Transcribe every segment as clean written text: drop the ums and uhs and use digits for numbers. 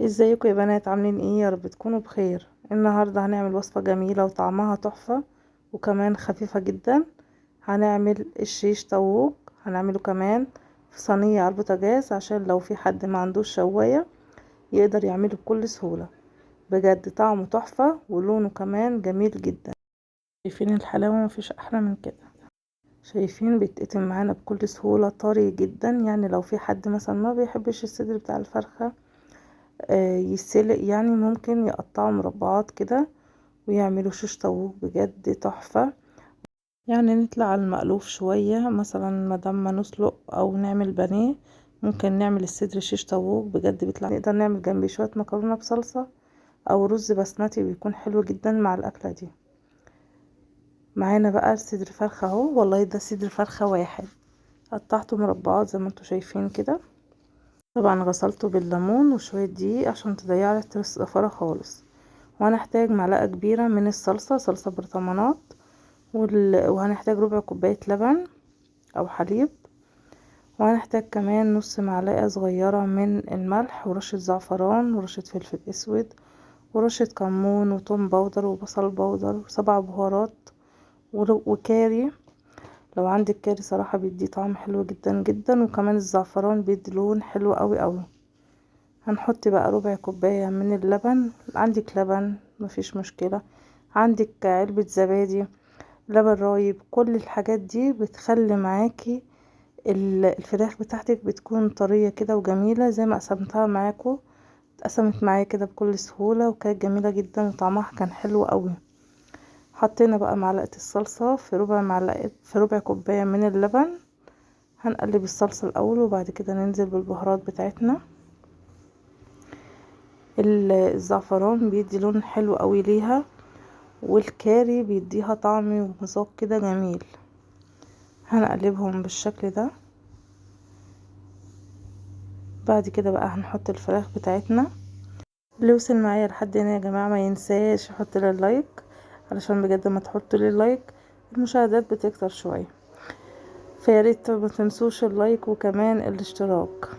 ازيكم يا بنات؟ عاملين ايه؟ يا رب تكونوا بخير. النهارده هنعمل وصفه جميلة وطعمها تحفة وكمان خفيفة جدا. هنعمل الشيش طاووق، هنعمله كمان في صينية على البوتاجاز عشان لو في حد ما عندوش شوايه يقدر يعمله بكل سهولة. بجد طعمه تحفة ولونه كمان جميل جدا. شايفين الحلاوة؟ مفيش احلى من كده. شايفين بيتقطم معانا بكل سهولة، طري جدا. يعني لو في حد مثلا ما بيحبش الصدر بتاع الفرخه يتسلق، يعني ممكن يقطعه مربعات كده ويعملوا شيش طاووق بجد تحفة. يعني نطلع على المألوف شوية، مثلا ما دام ما نسلق او نعمل بانيه ممكن نعمل الصدر شيش طاووق، بجد بيطلع. نقدر نعمل جنبيه شوية مكرونة بصلصة او رز بسمتي، بيكون حلو جدا مع الاكلة دي. معانا بقى صدر فرخة اهو، والله ده صدر فرخة واحد قطعته مربعات زي ما انتم شايفين كده. طبعا غسلته بالليمون وشوية دقيق عشان تضيع ريحة الزفارة خالص. وهنحتاج معلقة كبيرة من الصلصة، صلصة برطمانات، وهنحتاج ربع كوباية لبن او حليب، وهنحتاج كمان نص معلقة صغيرة من الملح ورشة زعفران ورشة فلفل اسود ورشة كمون وتوم powder وبصل powder وسبع بهارات وكاري. لو عندك كاري صراحة بيدي طعم حلو جدا جدا، وكمان الزعفران بيدي لون حلو قوي قوي. هنحط بقى ربع كوباية من اللبن، عندك لبن مفيش مشكلة، عندك علبة زبادي، لبن رايب، كل الحاجات دي بتخلي معاكي الفراخ بتاعتك بتكون طرية كده وجميلة. زي ما قسمتها معاكم، اتقسمت معايا كده بكل سهولة وكانت جميلة جدا وطعمها كان حلو قوي. حطينا بقى معلقة الصلصة في ربع معلقة، في ربع كوباية من اللبن. هنقلب الصلصة الأول وبعد كده ننزل بالبهارات بتاعتنا. الزعفران بيدي لون حلو قوي ليها، والكاري بيديها طعم ومذاق كده جميل. هنقلبهم بالشكل ده. بعد كده بقى هنحط الفراخ بتاعتنا. اللي وصل معايا لحد هنا يا جماعة ما ينساش يحط لي ال like، علشان بجد ما تحطوا لي ال like المشاهدات بتكتر شوية، فياريت ما تنسوش ال like وكمان الاشتراك.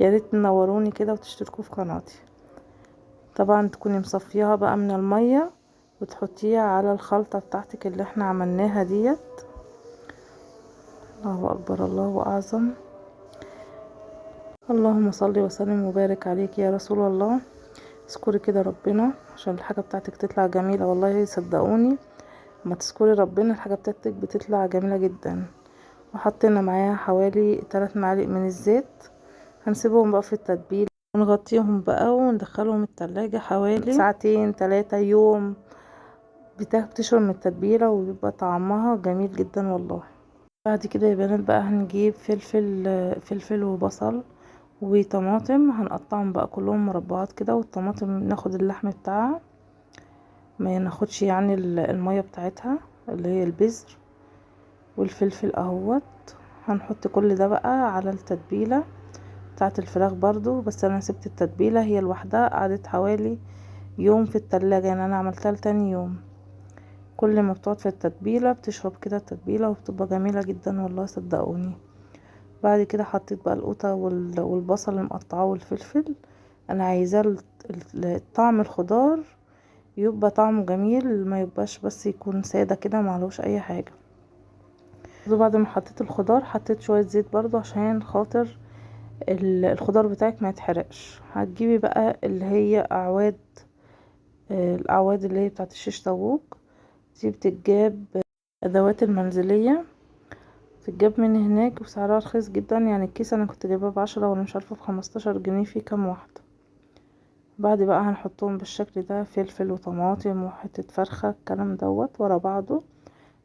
يا ريت تنوروني كده وتشتركوا في قناتي. طبعا تكوني مصفياها بقى من المية وتحطيها على الخلطة بتاعتك اللي احنا عملناها ديت. الله اكبر، الله اعظم، اللهم صل وسلم وبارك عليك يا رسول الله. اذكري كده ربنا عشان الحاجة بتاعتك تطلع جميلة، والله صدقوني ما تذكري ربنا الحاجة بتاعتك بتطلع جميلة جدا. وحطينا معاها حوالي 3 معالق من الزيت. هنسيبهم بقى في التتبيل ونغطيهم بقى وندخلهم التلاجة حوالي ساعتين 3 يوم، بتشرب من التتبيلة وبيبقى طعمها جميل جدا والله. بعد كده يا بنات بقى هنجيب فلفل وبصل وطماطم، هنقطعهم بقى كلهم مربعات كده. والطماطم ناخد اللحم بتاعها، ما ناخدش يعني المية بتاعتها اللي هي البذر. والفلفل اهوت هنحط كل ده بقى على التتبيلة بتاعت الفراخ برضو. بس انا سبت التتبيلة هي لوحدها، قعدت حوالي يوم في التلاجة، يعني انا عملتها لتاني يوم. كل ما بتقعد في التتبيلة بتشرب كده التتبيلة وبتبقى جميلة جدا والله صدقوني. بعد كده حطيت بقى القوطة والبصل المقطعاه والفلفل. انا عايزاه طعم الخضار يبقى طعمه جميل، ما يبقاش بس يكون ساده كده معلوش اي حاجة. بعد ما حطيت الخضار حطيت شوية زيت برضو عشان خاطر الخضار بتاعك ما يتحرقش. هتجيبي بقى اللي هي الاعواد اللي هي بتاعت الشيش طاووق دي، بتتجاب ادوات المنزلية، بتتجاب من هناك وسعرها رخيص جدا. يعني الكيس انا كنت جايباه ب10 ولا مش عارفه ب15 جنيه في كام واحدة. بعد بقى هنحطهم بالشكل ده، فلفل وطماطم وحتة فرخة الكلام دوت ورا بعضه.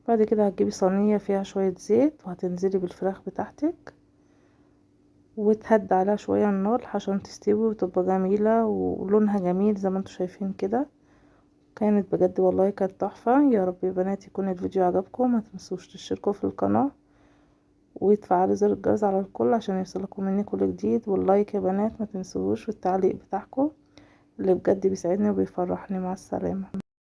بعد كده هتجيبي صينية فيها شوية زيت وهتنزلي بالفراخ بتاعتك وتهدي عليها شوية النار عشان تستوي وتبقى جميلة ولونها جميل زي ما انتم شايفين كده. كانت بجد والله كانت تحفة. يا رب يا بنات يكون الفيديو عجبكم، ما تنسوش تشتركوا في القناة وتفعلوا زر الجرس على الكل عشان يوصلكم مني كل جديد، واللايك يا بنات ما تنسوش، والتعليق بتاعكم اللي بجد بيسعدني وبيفرحني. مع السلامة.